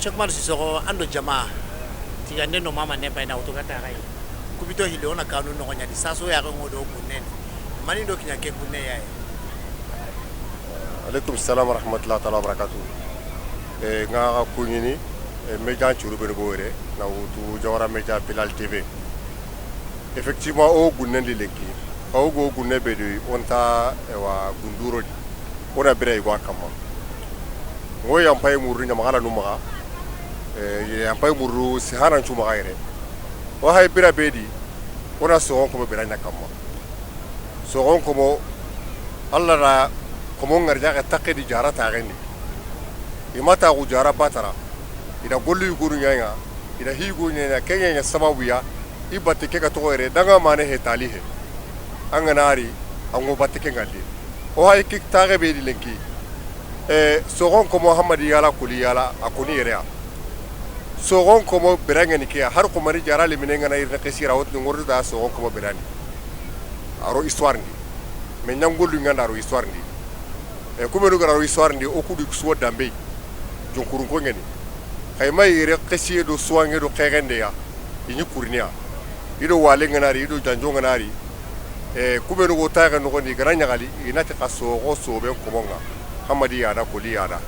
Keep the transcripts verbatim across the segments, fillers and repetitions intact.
Cheikh Oumar Sissoko, an do jama, Tijanden do Mamanen pay na wutu ga taxay. Kubito hille, o na kanu noxo ɲa di, saso ya ŋo do gunnen. Mani do kiɲa ke gunne ya yi. Alaikum salam wa rahmatullahi taala wa barakatuh. E, ŋa ga kuɲini, e, média curu be go yere, na wutu Jawara Média Bilal T V. Effectivement, o gunnen di lenki. O go gunne be di, o nta, ewa, gunduro di. O na bire yigo a kamma. Ŋo ya n payi muru ɲamakala nu maxa, eh, ya n payi muru sihana ncu maxa yere. O hay bira be di, o na soxon komo bira ɲa kamma. Soxon komo, Alla na komo ŋarijaxe taxe di jara taxen di. I ma taxu jara batara. I da golli yugonu ɲaɲa, i da higo ɲaɲa, ke ɲaɲa sababu ya, i batte ke ga toxo yere, danga mane he tali he. An ga na ri, an ŋo batte ke ŋalli. O hay ki taxe be di lenki. E, soxon komo Hamadi yala kuli yala, a koni yere ya. Soxon komo berangani ke ya, har ko mani jara le mine ŋa na yirne kesira wotni ŋordo da soxon komo berani. Aro histoire ndi. Me ɲangolu ŋa nda aro histoire ndi. E, kubenu ga ra ro histoire ndi, o ku di kusuwa dambe. Jonkurun ko ŋeni. Xay ma yere kesiye do suwange do xexende ya. I ɲi kurniya. I do wale ŋa na ri, i do janjo ŋa na ri. E, kubenu go taxe noxon di, i ga na ɲaxali, i na ti xa soxo soben komo ŋa. Hamadi ya da, koli ya da.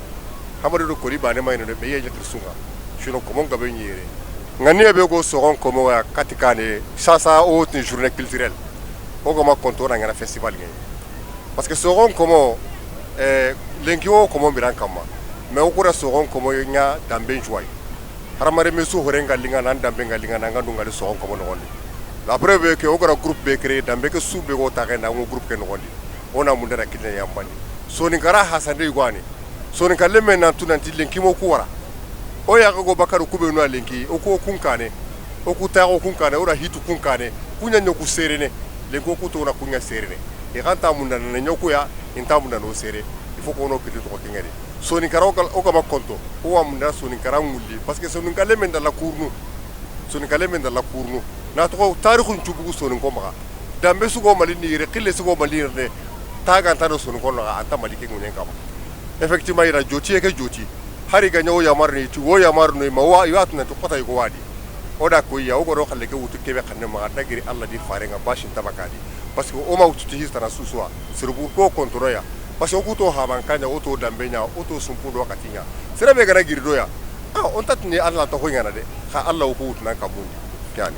Hamadi do koli bane ma yi no de, me ye ɲi xirsu ŋa. Sino komo ŋa be ɲi yere. Ŋa ni be go soxon komo ya kati kane, sasa o ti journée culturelle. O ga ma konto na ŋa na festival ŋe. Parce que soxon komo, eh, lenki wo komo miran kamma. Mais o kura soxon komo ɲa dambe ncuwai. Haramare me su hore ŋa linga nan dambe ŋa linga nan ŋa dunga li soxon komo noxon di. La preuve est que o gara groupe be créé dambe ke su be go taxe na ŋo groupe ke noxon di. O na mundana kille yambani. Soninkara hasande igwani. Soninka lemme nan tu nanti lenki mo ku wara. O ya ga go bakar kubenu a lenki, o ku o kun kane. O ku taxo kun kane, o da hitu kun kane. Kuɲa ɲoku serene. Lenki o ku to na kuɲa serene. I xa nta munda na ɲoku ya, i nta munda no sere. Il faut ko no kiti to ko kengari. Soninkara o ga ma konto. O wa munda Soninkara ŋulli. Parce que Soninka lemme ndalla kurnu. Soninka lemme ndalla kurnu. Na toxo tarixun cubugu soninko maxa. Dambe sugo Mali ni yere, xille sugo Mali yere ne. Taga nta no soninko naxa, anta Mali ke ŋuɲen kama. Effectivement, i ra joti ye ke joti. Hari ga ɲa wo yamar ni ti, wo yamar no ma wa, i wa tu nanti xota i go wadi. O da ko ya, o go ro xalle ke wutu kebe xanne maxa, na giri Alla di fare ŋa basi nta bakadi. Parce que o ma wutu ti histana susuwa, sirbu ko kontro ya. Parce que o ku to haban kanya, o to dambe ɲa, o to sumpu do katiɲa. Sere be ga na giri do ya. A, o nta tini Alla to ho ɲana de. Xa Alla o ku wutu nan kamundi. Kani.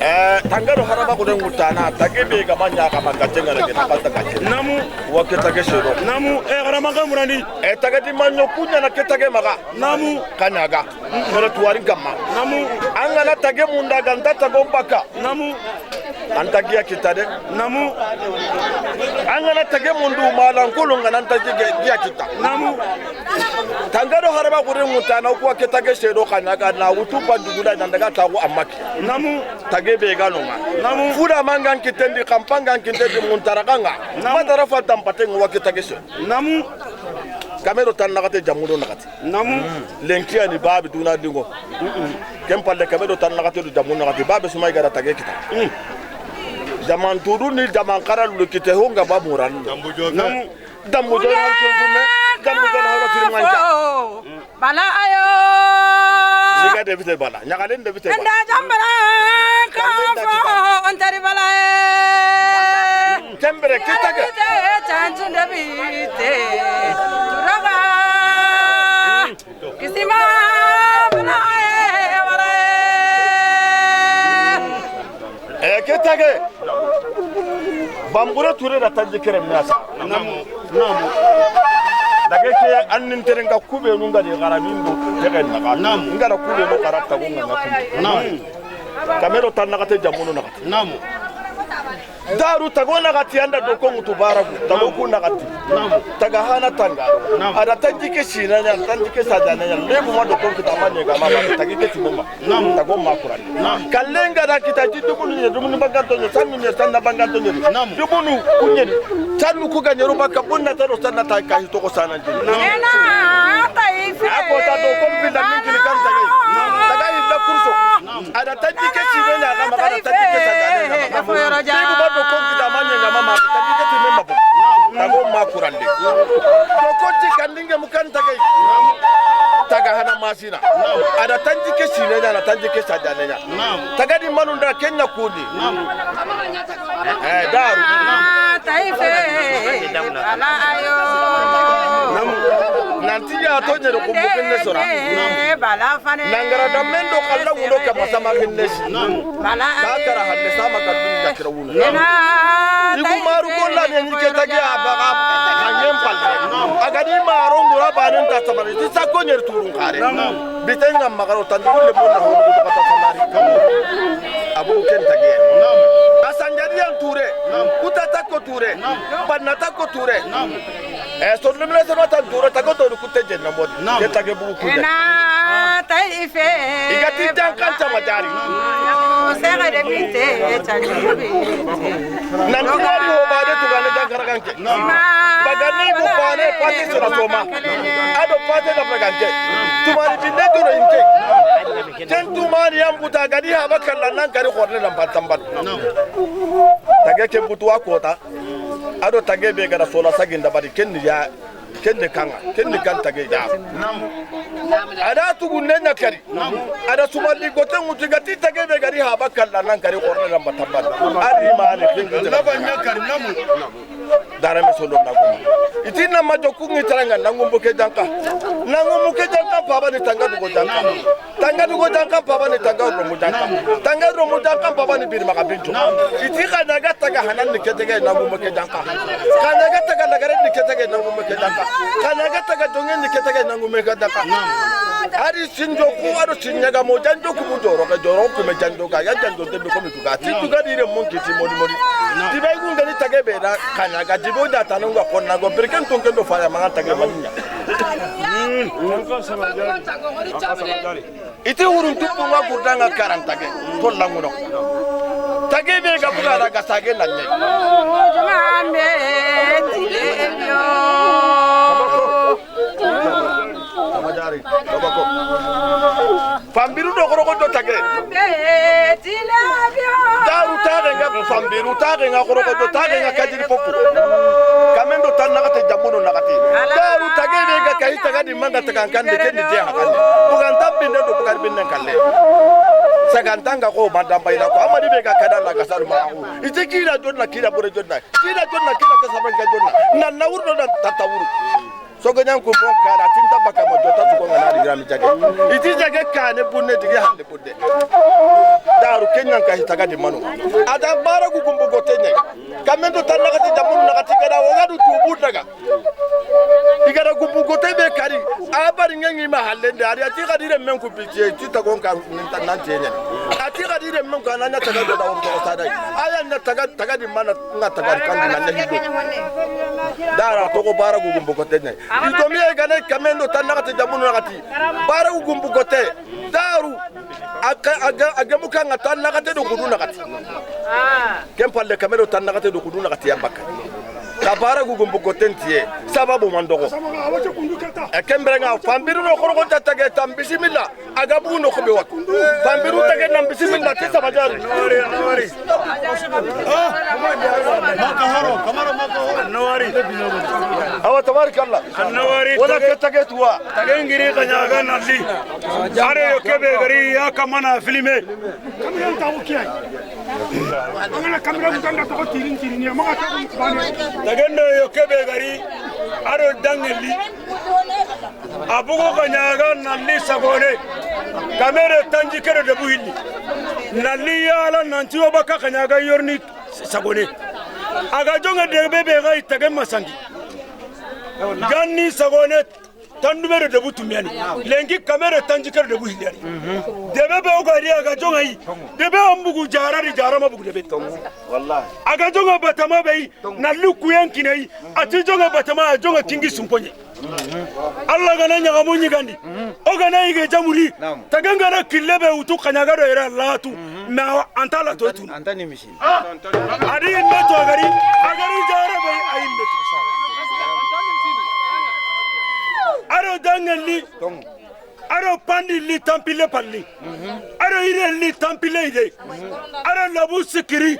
Eh, tangaro haraba ko den gutana, tage be ga manya ka maka tenga na ke na banta ka tenga. Namu. Wa ke tage sero. Namu, eh, harama ga murani. Eh, tage di manyo kunya na ke tage maga. Namu. Kanyaga. Mara tuwari gamma. Namu. An ga na tage munda ga nta tago baka. Namu. An ta giya kita de. Namu. An ga na tage mundu malan kulu ga na an ta giya, giya kita. Namu. Tangaro haraba gure mutana kuwa ke tage sedo kanyaga na wutu banduguda nan daga tago amaki. Namu. Tage be ga no ma. Namu. Fuda mangan kitendi, kampangan kitendi, muntaraganga. Namu. Matara fa tampate ngwa ke tage se. Namu. Kamero tan nagate jamudo nagate. Namu. Lenkiya ni babi duna dingo. Ken palle kabe do tan nagate do jamu nagate babe suma i ga da tage kita. Jaman tudu ni jaman kara lu kite ho nga ba muran. Namu. Dambu do na tudu me. Dambu do na hawla tiri manca. Bala ayo. Siga de bite bala. Nyagalen de bite bala. Nda jambara ka fo on tari bala. Kembere kita ga. Tantu nda bite. Turaga. Kisi E ke tage. Bambure Ture da tanji kere mina sa. Namu. Namu. Dage ke an nin tere nga kube nu nga di garamin do tegen na. Namu. Nga da kube nu karata go nga na kun. Namu. Kamero tan na kate jamunu na. Namu. Daru tago na gati anda do ko mutu baragu. Tago ku na gati. Namu. Taga hana tanga. Namu. Ada tanji ke sina nya, tanji ke sada nya. Lebu ma do ko kita manye ga ma ba tagi ke timoma. Naam. Tago ma Qur'an. Naam. Kallenga da kita ti dubunu ɲe, dubunu banganto ɲe, sannu ɲe, sanna banganto ɲe. Naam. Dubunu ku ɲe. Sannu ku ga ɲeru baka bunna taro sanna ta ka hito ko sanan jini. Naam. Ena taife. A ko ta do ko bila min kili kan tagai. Naam. Tagai da kurso. Naam. Ada tanji ke sibe na ga ma ga tanji ke sa ga ne na. Naam. Ibu ba do ko kita manye ga ma ma tanji ke ti me ma bo. Naam. Tago ma Qur'an de. Do ko ti kandinge mu kan tagai. Naam. Taga hana ma sina. Naam. Ada tanji ke sine ɲa, na tanji ke sajane ɲa. Naam. Taga di manu nda kenya kuni. Naam. Eh, daru. Taife. Ala ayo. Naam. Nanti ya to ɲe ko bukin ne sora. Naam. Nangara da mendo kala wulo ka masama kinne. Naam. Ka kara hadde sama ka dunya kira wuna. Igu maru golla ne ni ke tagi a baga kanyen palle. A ga di maro ngura banen ta sabari ti sa ko ɲer turun kare. Biten ngam magaro tan kulle mun na ho ko ta samari. Abu ken tagi. Asanjariyan ture. Kuta takko ture. Banna takko ture. Eh, so le mele sama tan dura tago to ku te jenna modi. Naam. Ke tage bugu ku de. Na taife. Igati jankan sama jari. Sega de binte, tani binte. Nan tumari ho ba de tugane jankara ganke. Naam. Bagani bu bane pati sura soma. Ado pati na bagante. Tumari binde duro inke. Ken tumari yambuta gadi ha bakalla nan kari khorne nan patambat. Naam. Tage ke butuwa kota. Ado tage be gara sola saginda bari kenni ya, kenni kanga, kenni kan tage ya. Ada tugunne ɲa kari. Ada sumali gote ŋutu gati tage be gari haba kalla nan kari korne nan batamba. Ari ma ne kenni. Laba ɲa kari namu. Dara me sondo na goma. Iti na ma joku ngi taranga nangu mbuke janka. Nangu mbuke janka baba ni tanga dugo janka. Tanga dugo janka paba ni tanga romu janka. Tanga romu janka paba ni biri maga bintu. Iti kana ga taga hanan ni ketege nangu meke janka. Kana ga taga lagare ni ketege nangu meke janka. Kana ga taga dongen ni ketege nangu meke janka. Ari sinjo ku aro sinyaga mo janjo ku bu joro ga joro ku me janjo ga ya janjo de ko mi tuga. Ti tuga dire mon kiti modi modi. Dibe gun gani tage be da kana ga dibo da tanonga konna go birken ton kendo faya manga tage maninya. Iti wurun tupu nga gurdanga karan tage. Tollanguno. Tage be ga buga da ga sage lalle. Samajari, babako. Fambiru do gorogo do tage. Daru tage nga fambiru tage nga gorogo do tage nga kajiri popu. Kamendo tan nagate jamuno nagate. Daru tage be ga kai taga di manga taga kande kendi je hakande. Bugan tabbinde do bugan binnen kalle. Sagantanga ko madamba ila ko amadi be ga kada la gasaru ma. Ite kira jonna kira bore jonna. Kira jonna kira kasabanga jonna. Nan na wurdo nan tatawuru. Sogo ɲan ku bon kana tinta baka mo jota tu ko ngana di grami jage. Iti jage kane bunne digi hande budde. Daru kenyan ka hitaga di manu. Ada bara gu gumbu gotenye. Kamendo tan nagati jamunu nagati gada wogadu tubu daga. Igada gumbu gote be kari. A bari ngengi ma hallende ari ati gadire men ku bitiye ti tagon ka nan tenye. Ati gadire men ku ananya taga do da won to sadai. Aya na taga taga di mana nga taga kan nan ne hido. Dara to ko bara gu gumbu gotenye. Ito mi e gane kamendo tan nagati jamunu nagati. Bara gu gumbu gote. Daru. A ga, a ga, a ga muka nga tan nagate do kudu nagati. Ken palle kamero tan nagate do kudu nagati ya bakka. Ka bara gu gumbu goten tiye. Sababu mandogo. E kembere nga fambiru no korogo tatage tan bismillah. A ga bu no ko be wa. Fambiru tage nan bismillah ti sabajar. Awa tabarakallah. Wala ke tage tuwa. Tage ngiri ka ɲaga nalli. Are yo kebe gari ya kamana filme. Kamera ta wuki ay. Angana kamera mutanda to tirin tirin ya maga ta bane. Tage ndo yo kebe gari. A do danŋe li. A bogu Kaɲaga na li Sagone. Kamere tanjikke do debu hilli. Na li yala nanti o bakka Kaɲaga yorni Sagone. A ga joŋa debe be ga i tage masangi. Ganni Sagone. Tandume do debu tunbiyani. Lenki kamere tanjikke do debu hilliyani. Debe be o ga ri a ga joŋa yi. Debe an bogu jara di, jara ma bogu debe. Wallahi. A ga joŋa batama be yi. Na li kuyen kine yi. A ti joŋa batama, a joŋa kingi sumpoɲe. Alla ga na ɲaxamu ɲigandi. O ga na yige jamuri. Naam. Tage ga na kille be wutu Kaɲaga do yere latu. Mais an ta latu tu. An ta ni misi. A di yinme tu a ga ri, a ga ri jara be a yinme tu. A do danŋe li. A do pandi li tanpille palli. A do yire li tanpille yire. A do labu sikiri.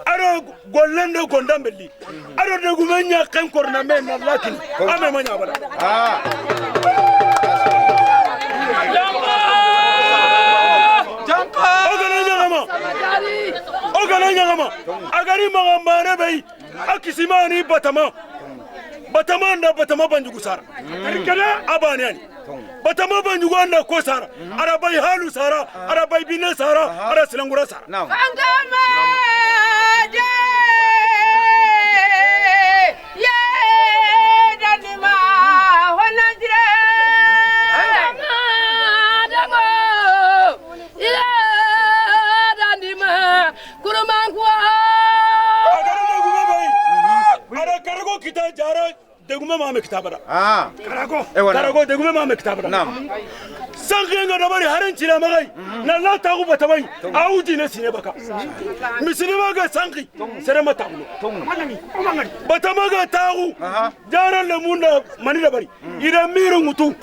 A do gollen do gondanbe li. A do degume ɲa ken korna me na lakin. A me ma ɲa bala. Ah. O ga na ɲaxama. O ga na ɲaxama. A ga ri maxa mane be yi. A kisima ni batama. Batama nda batama banjugu sara. A bane yani. Batama banjugu anda ko sara. A da bay halu sara. A da bay bine sara. A da silangura sara. Naam. Fangama je, ye, danima, honandire. Fangama dango, ye, danima, kurumankuwa. A ga na degume bay. A da karago kita jara. Degume ma me kitabara. Ah. Karago. Ewa, naam. Karago, degume ma me kitabara. Naam. Sanki nga dabari haren cira magai. Na la taxu batama yi. A wu dine sine baka. Misiri ma ga sanki. Sere ma taxu. Batama ga taxu. Aha. Jara le munda mani dabari. Ida miru ngutu.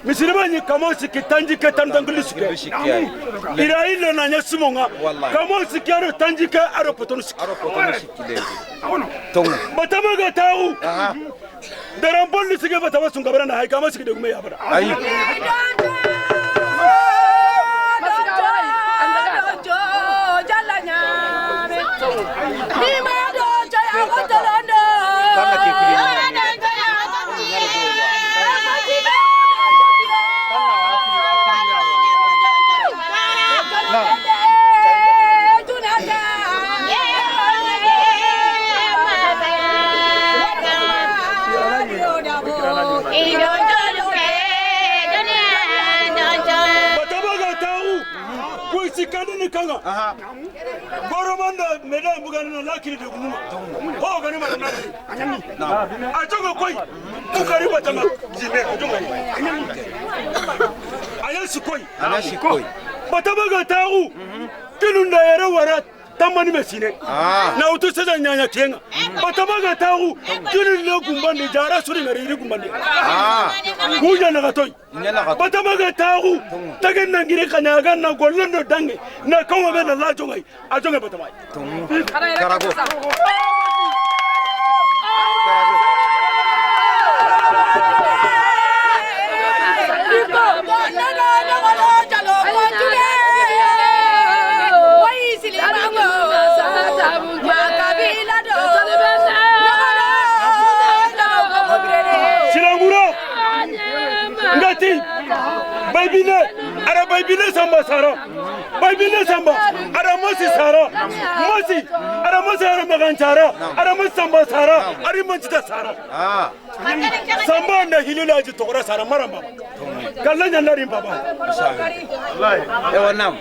Misiri ma ni kamo siki tanjikke tan dangli sike. Ida illa na nya simonga. Wallahi. Kamo siki aro tanjikke aro potonu siki. Aro potonu siki. Tongo. Batama ga taxu. Aha. Daran bolli sige batama sunga barana hay kama sigi degume ya bara. Ayi. Batama ga taxu. Kuy sikandi ni kanga. Aha. Boromanda meda bugana na lakiri de guma. Ho gani ma na. A jogo koy. Bukari batama. Jime a jogo. Aya sikoy. Aya sikoy. Batama ga taxu. Kinunda yere wara. Tamani mesine. Ah. Na wutu sesa ɲaɲa kenga. Batama ga taxu. Kini le gumbandi jara suri ngari iri gumbandi. Ah. Kuya na gatoy. Batama ga taxu. Tagen na ngiri Kaɲaga na gollen do dange. Na kawa be na la jongay. A jonge batama. Karago. Karago. Silangura. Ngati. Baybine. Ara baybine samba sara. Baybine samba. Ara masi sara. Masi. Ara masi ara magan sara. Ara masi samba sara. Ari mancita sara. Ah. Samba nda hilila ji tokora sara maramba. Kalla ɲanda ri papa. Ewa nam.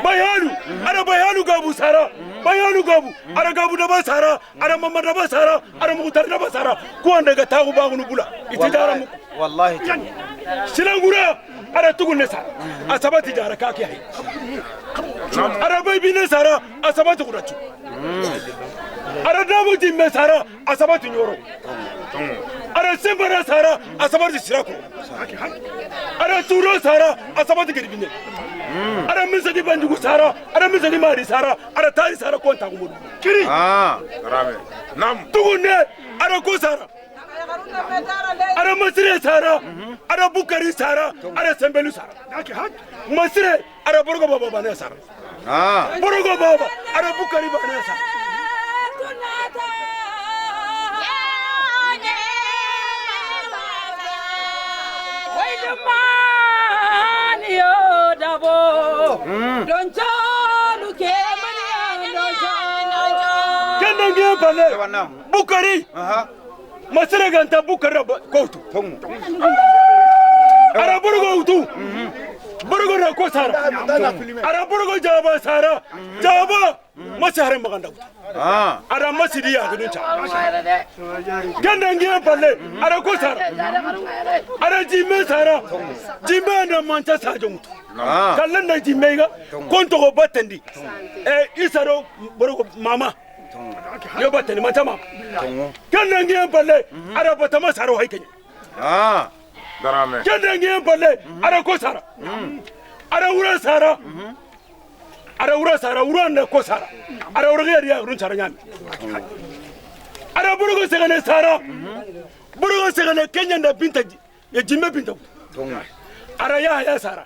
Bayalu, ara bayalu gabu sara. Bayalu gabu. Ara gabu daba sara. Ara mama daba sara. Ara mugutar daba sara. Ko anda ga taxu bagunu bula. Iti dara mu. Wallahi. Silangura. Ara tugunne sara. A sabati jara kake hay. Ara baybine sara. A sabati kudatu. Ara dabu jimme sara. A sabati ɲoro. Ara sembara sara, a sabati sirako. Ara turo sara, a sabati gerbine. Ara misadi banjugu sara, ara misadi mari sara, ara tari sara konta gumudu. Kiri. Ah, rame. Nam. Tugunne, ara ko sara. Ara masire sara, ara bukari sara, ara sembelu sara. Masire, ara borgo baba bane sara. Ah. Borogo baba, ara bukari bane sara. Mani yo dabo. Don colu ke mani yo don colu. Ken dangi yen palle. Ewa, naam. Bukari. Aha. Masere ganta Bukari ra ba-, ko wutu. Tongu. A ra borogo wutu. Borogo ra ko sara. A ra borogo jaba sara. Jaba. Masi hare maganda wutu. Ah. A ra masi di ya gudun ca. Ken dangi yen palle. A ra ko sara. A ra jimme sara. Jimme na manta sa jongutu. Ah. Kallen da jimme ga. Kon togo batandi. E, Isa do borogo mama. Yo batandi manta mama. Ken dangi yen palle. A ra batama sara hay kenya. Ah. Darame. Ken dangi yen palle. A ra ko sara. A ra wura sara. A ra wura sara, wura nda ko sara. A ra wura ga yari ya run sara ɲami. A ra borogo segene sara. Borogo segene kenya nda binta ji-, ya jimme binta. A ra ya ya sara.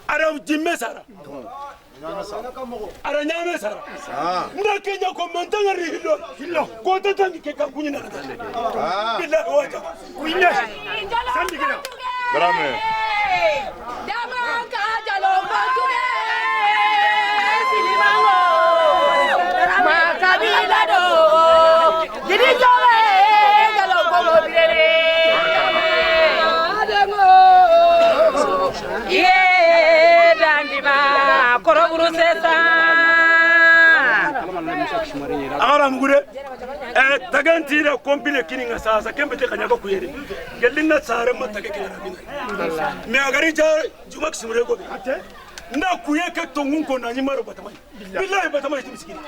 A ra jimme sara. A ra ɲame sara. Ah. Nda kenya ko mantanga ri hillo. Hillo. Ko ta tangi ke kan kuɲi na. Ah. Billahi wa jaba. Kuɲe. Sandi gina. Darame. Dama ka jalo ko ture. Silimango. Ma kabila do. Gidi jowe jalo ko ture. Adengo. Ye dandi ma koro buru sesa. Agara mugure. Eh, taganti da kompile kini nga sasa, kembe te kanya ko kuyere. Gelli nga sare ma tage kini rabina. Me agari ja juma kisumre ko. Nda kuye ke tongun ko na ni maro batama. Billahi batama ti miskine.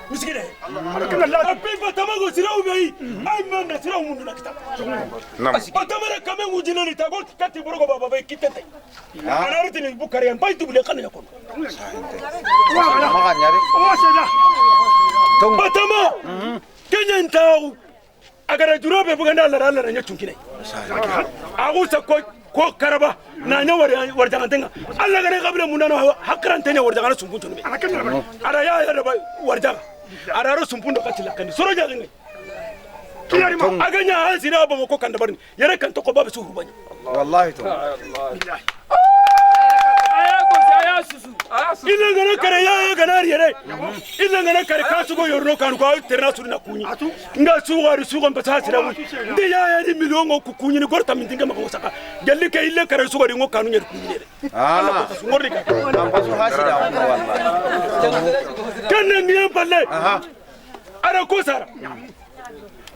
Miskine. Api batama go sira ubi. Ay man na sira umundu na kita. Naam. Batama na kame ngujina ni tago kati borogo baba be kitete. Ah. Ana ritini Bukari en bay tubule kan ya kono. Maga ɲari. Batama. Kenyan taw. A ga ra juro be buganda Allah, Allah ɲa tunkine. A go sa ko, ko karaba na ɲa wari, wari jangantenga. Allah ga ra kabila munana hakarante ɲa wari jangana sumpuntu be. A ra ya ya da ba wari janga. A ra ro sumpundo katila kan. Soro janga. A ga ɲa hasira ba ko kan da barni. Yere kan to ko babe su hubanya. Wallahi to. Ila ngana kare ya, ya gana yere. Ila ngana kare ka su go yorno kan ko terna su na kunyi. Nga su ga ri su go mbasa sira wu. Ndi ya ya ni million go ku kunyi ni gorta min dinga ma ko saka. Jalli ke ila kare su go ri ngo kanu nya kunyi ne. Ah. Ngori ka. Am basu hasira wallahi. Kan ne mi palle. Aha. A ra ko sara.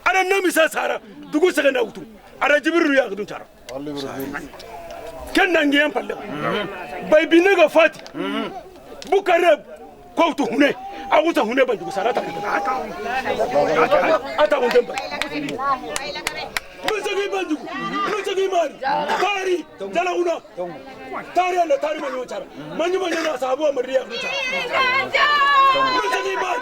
A ra namisa sara. Dugu segena wutu. A ra Jibrilu ya gudun tara. Ken dangi yen palle. Bay bine ga fati. Bukare ko wutu hune. A wuta hune banjugu sara ta. A ta wuta ba. Musagi banjugu. Musagi mari. Tari. Jala una. Tari anda tari manyo chara. Manyo manyo na sabu amri ya kucha. Musagi mari.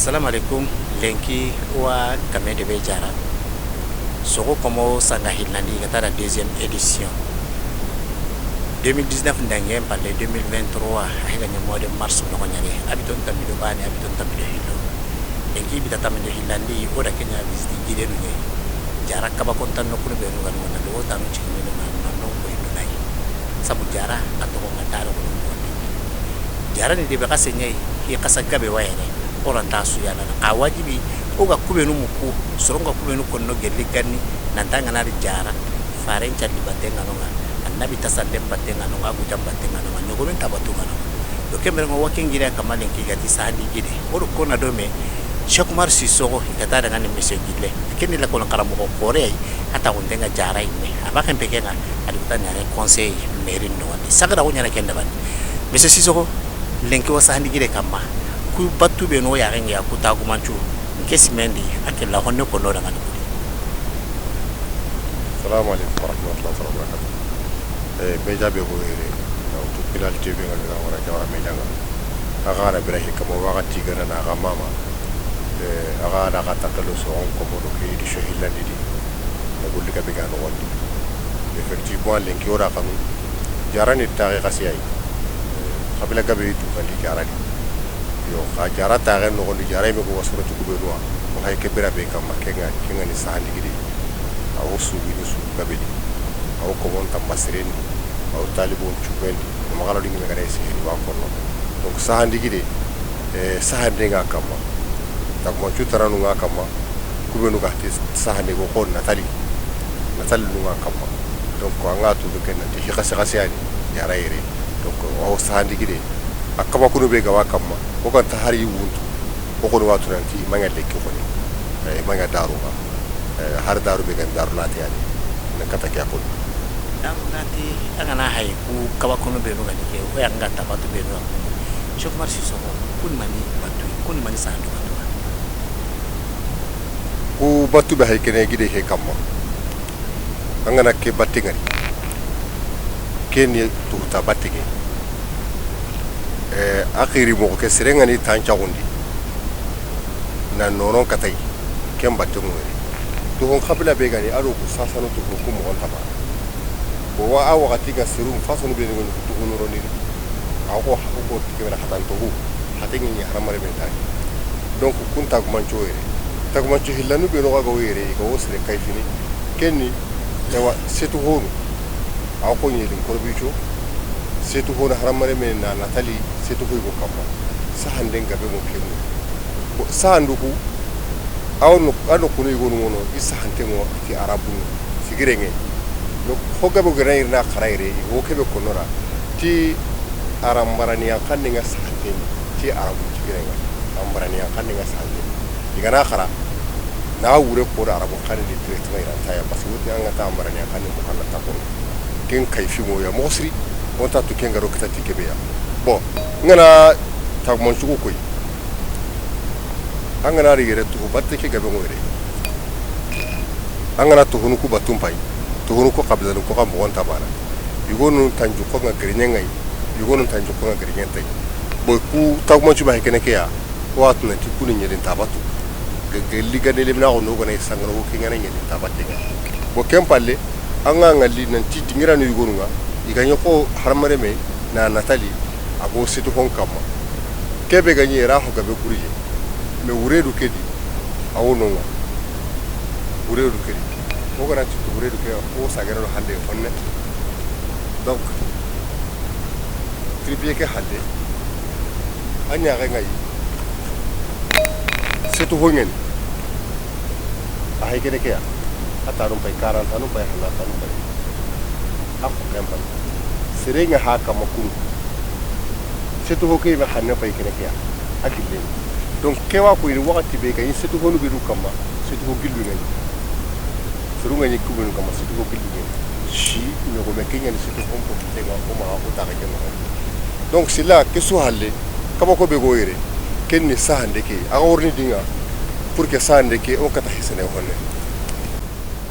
Salam alaikum, lenki wa kame de be jara. Sogo komo sanga hilandi ga tara deuxième édition. Deux mille dix-neuf ndange palle deux mille vingt-trois, a hega ɲa mois de mars no ɲare. Abiton tambido bane, abiton tambido hillo. Lenki bita tambido hillandi, o da kenya visite guidée no ɲe. Jara kaba kontan no kunu benu ga no na do tanu cigini no na no ko indo nayi. Sabu jara a toxo nga tare ko no. Jara ni de be xase ɲayi, i xasa gabe wayene. O ra nta su ya na. A wajibi o ga kubenu muku, soro nga kubenu konno gelli ganni, nan ta nga na ri jara. Faren calli batte nga no nga, annabi tasande batte nga no nga, gujan batte nga no nga, ɲogomen ta batu nga no nga. Do kembere ngo wakin gire kamalen ki gati sahandi gide. O do kona do me, Cheikh Oumar Sissoko, i ga ta daga ni mise gille. Kenni la kono xaramoxo xore ay, a ta xunte nga jara imme. A ba ken peke nga, a di kuta ɲare conseil mairie no wandi. Sagra ko ɲana ken dabani. Monsieur Sissoko, lenki wa sahandi gide kamma. Ku batu be no ya rengi ya ku tagumancu. Nke simendi, a ke la honne ko no daga ni kudi. Salamu alaikum warahmatullahi wabarakatuh. Eh, media be go yere, na utu Pilal T V nga, na wara Jawara media nga. A ga na birahi kamo wakati gana na ga mama. Eh, a ga na ga takalo so on ko mo do ke di shohilandi di. Na golli ka be ga no wandi. Effectivement, lenki o da kanu. Jarani tare kasi ay. Eh, kabila gabe tu kandi jarani. Yo, xa jara taxen noxondi, jara yime go wa soro ti kube nuwa. O hay ke bira be kamma, kenga, kenga ni sahandi gidi. A wo sugi ni sugu gabe di. A wo komon tamba sireni. A wo talibon cubendi. O maxalo di ngime gada seheni wa konno. Donc sahandi gide, eh, sahande nga kamma. Taguma cu taranu nga kamma. Kubenu ga ti sahande go xo natali. Natali nu nga kamma. Donc anga tu be ken nanti xasi xasi ani. Jara yere. Donc o sahandi gide. A kaba kunu be ga wa kamma, o ga nta hari wuntu. O kono watu nanti i ma ɲa lekki xoni. Eh, i ma ɲa daru ga. Eh, har daru be ga daru lati yani. Na kata ke a kono. Daru lati, a ga na hay ku kaba kunu be no ga ni ke, o ya nga ta batu be no. Cheikh Oumar Sissoko, kun mani batu, kun mani sandu batu. Ku batu be hay kene gide he kamma. An ga na ke batte ngari. Ke ni tuhuta batte ke. Eh, a xiri moxo ke sere nga ni tancaxundi. Na nonon katay. Ken batte ŋoyre. Toxon xabila be gani, a do ku sasano toxo ku moxon taba. Bo wa a waxati ga seru façon be ni goni ku toxo noroni. A ko, ko ke bena xatan toxo. Xate ŋi ni haramare be tani. Donc kun tagumanco yere. Tagumanco hillanu be no ga wo yere, ga wo sere kayfini. Kenni, ewa, setu honu. A ko ɲelin korbico. Setu honu haramare me na natali, setu hoy go kamma. Sahanden gabe mo kemu. Bo sahandu ku, a wo no, a no kunu yigonu ŋono, i sahante ŋo, ti arabu ŋo, sigireŋe. Donc ho gabe gana irna xarayre, i ho kebe konora. Ti arambarani yan xanne nga sahante ni, ti arabu sigireŋe. Ambarani yan xanne nga sahante ni. I gana xara, na wure ko da arabu xanne ni directement iranta ya, parce que woti an ga ta ambarani yan xanne mo xanna ta ko. Ken kay fi mo ya mo siri, on ta to ken garo kita ti kebe ya. Bon, ngana tagmon sugo koy. An ga na ri yere tuhu batte ke gabe ŋoyre. An ga na tuhunu ku batun pay. Tuhunu ku xabilalu ku xa moxon tabana. Yigonu tanju ko nga gariɲe ŋay. Yigonu tanju ko nga gariɲe tay. Bo ku taguma cuba he kene ke ya. Ko watu nanti kuni ɲelin tabatu. Gelli gande lemina ko no gana sangano ko ke ngana ɲelin tabate nga. Bo ken palle. An ga ŋalli nanti dingiranu yigonu nga, i ga ɲi xo haramare me na natali, a go setu hon kamma. Kebe ga ɲi ra ho gabe kurije. Me wuredu kedi, a wo no nga. Wuredu kedi. O gana ti wuredu ke, o sagere no hande honne. Donc, tripier ke hande. A ɲaxe ŋayi. Setu ho ŋeni. A hay kene ke ya. A tanun pay, quarante tanun pay, hana tanun pay. A ko ken pay. Sere nga ha kama kunu. Setu ho ke be hanne pay kene ke ya. A gille. Donc ke wa ko iri wakati be ga ɲi setu honu be du kamma. Setu ho gillu ŋeni. Seru ŋeni ku be du kamma setu ho gillu ŋeni. Si ɲogo me ke ɲani setu ho ko te ga ko ma ko ta ga ke no. Donc sila ke su halle. Kaba ko be go yere, ken ni sahande ke, a ga worni dinga, pour que sahande ke, o kata hisene honne.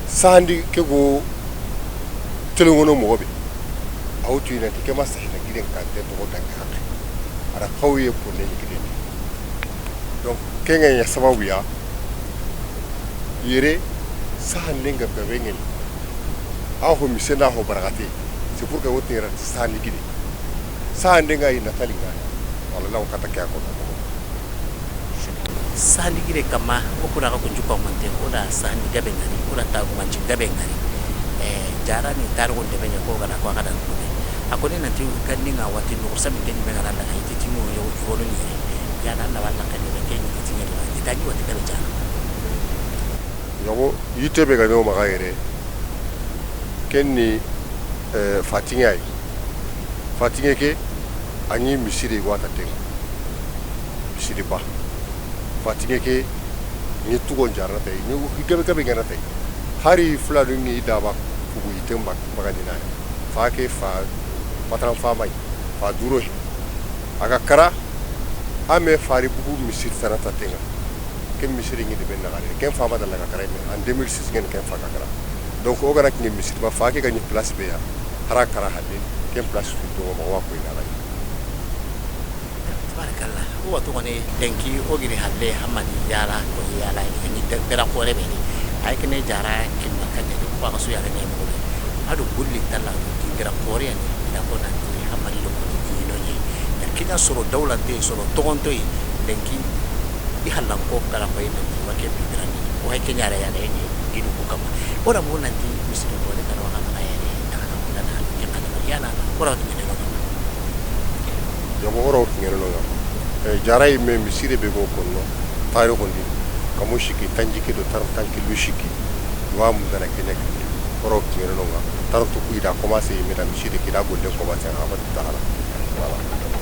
Sahandi ke go telongono moxo be, a wutu ina ti ke ma sahina giden kante toxo dangi haqe. A da xawye ponne ni giden. Donc, ke nga ɲa sababu ya, yere, sahande nga gabe ngeni. A ho mise na ho barakate, c'est pour que wotu yere sahandi gide. Sahande nga yi natali nga. Wala law kata ke a ko. Sahandi gire kamma, o kuna xa kuncu ko mante, o da sahandi gabe ŋari, o da tagumanci gabe ŋari. Eh, jara ni tarixu ndeme ɲa ko gana ko xa da ko. A ko ni nanti ganni ŋa wati no sami ken me gana la, iti tinu yo, yo no ni. Ya na na wala kan ni ke ni tinu la. Ita ni wati gabe jara. Yogo, yitte be ga ɲo maxa yere, ken ni, eh, fatiŋe yi. Fatiŋe ke, a ɲi misiri wata teŋa. Misiri ba. Fatiŋe ke, ɲi tugon jarana tay, ɲi gabe gabe ŋana tay. Hari fulanu ŋi daba kugu yitte mba-, mbagandina. Fa ke fa, patran fa may, fa duro. A ga kara, a me fari bugu misiri tana ta teŋa. Ken misiri ŋi de ben na gare. Ken fa ma dalla ga kara me. En deux mille six ŋen ken fa ga kara. Donc, o gana kiŋe misiri ba fa ke ga ɲi place be ya. Hara kara halle. Ken place tu do ma wa ko ina gare. Tabarakallah. O wa to ne lenki o giri halle Hamadi yala ko yala ni de bera kore be ni. Ay kene jara kin makande ko ko su yala ne mo. Adu gulli talla di bera kore ni. Ila ko nanti Hamadi do ko ni no ni. Lakin a soro dawlante, soro togonto yi, lenki i hallanko kala ko yi nanti wa ke be birani. Wa ke ɲa la ya la yi, gidu ko kama. O da mo nanti misiri ko le kala wa kama ya ni, na ka kula na, ke kala ya na, o da to ne no. Yogo, o ro kiŋe no ŋa. Eh, jara yi me misiri be go konno. Tarixu ndi. Kamo sikki, tanjikke do tar-, tankillu sikki. Wa mundana kene kene. O ro kiŋe no ŋa. Taranto ku i da commencé yi me da misiri ke da gollen commencé a ba taxala. Voilà.